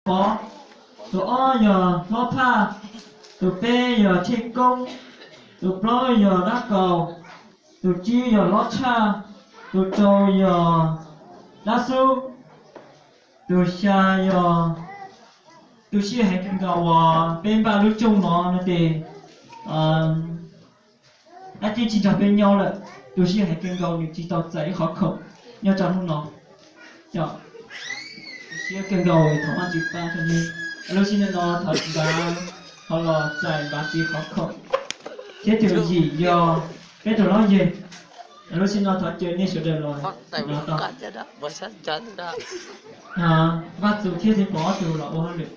Pov, tus ob yog Hlob Phaj, tus peb yog Tshej Koob, tus plaub yog Dab Kaus, tus tsib yog Hlob Tshaj, tus rau yog Dab Xub, tus xya yog, tu siab heev kawg nkaus uas peb npaj lub rooj no no ces dab tsi tsis nrog peb nyob lawm, tu siab heev kawg nkaus nws tsis tau txais ib qhov khoom nyob rau hnub no. Cov, tu siab kawg nkaus thov Vajtswv pab rau nej. Lub sij hawm no thov Npav, thov los txais Npav txiv qhov khoom, thiab tus yim yog peb tus hlob yawg. Lub sij hawm no thov caw nej sawv daws los, los tau. Vaj Txus thiab Xeev Pov ob tug los ua hauj lwm.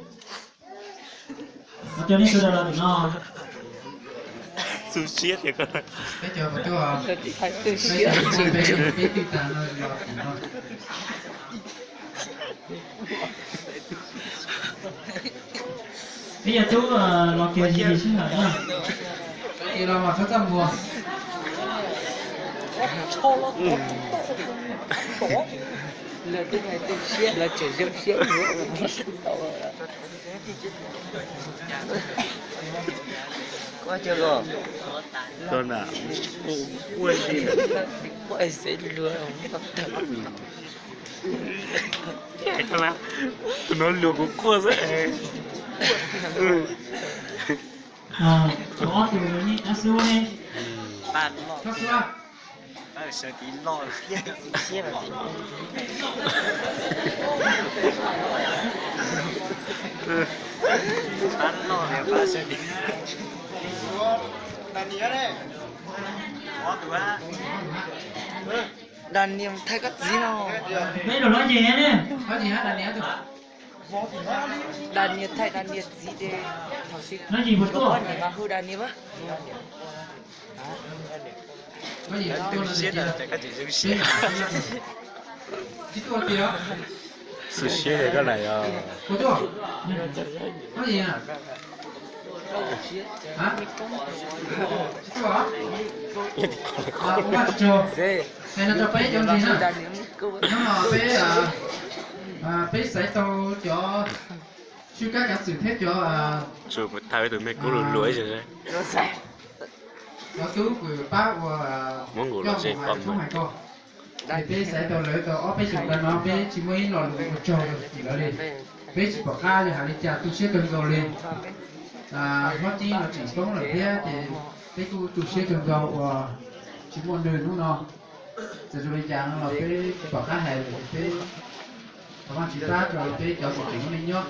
Thov caw nej sawv daws los tim no. Xu siab tiag ko. Peb cov puas tuaj? Peb cov peb twb tag no los tim no. Peb yog tub los kiag zis sij hawm na. Kiag los mas txhob txaj muag. Lawv twb hais tu siab, lawv tseem zoo siab. Tus no luag kuv quaj xwb. Tus ob tus dab xub ne. Dab xub. Daniel thaij koj txiv no. Peb tus hlob Yis ne. Daniel thaij Daniel txiv ces thaum sib, hlob Yis puas tuaj? Koj niam mas hu Daniel mas. Xu siab koj na yog. Hais no rau peb cov ntseeg na, hnub no peb, peb xaiv tau cov swb kab kav xwm thiab cov, cov tub kws pab ua, coj mus hais tub hais ko. Ces peb xaiv tau lawv tau ob peb xyoos tag no peb tsis muaj ib lo lus ua tsaug rau lawv li. Peb tsis pom qab li hais li cas, tu siab kawg nkaus li. Hlob Cib no tseem poob lawm thiab ces peb kuj tu siab kawg nkaus uas tsis muaj nws hnub no. Txawm zoo li cas no los peb tsis pom qab hais lawm, peb thov Vajtswv pab rau peb cov tseem me nyob.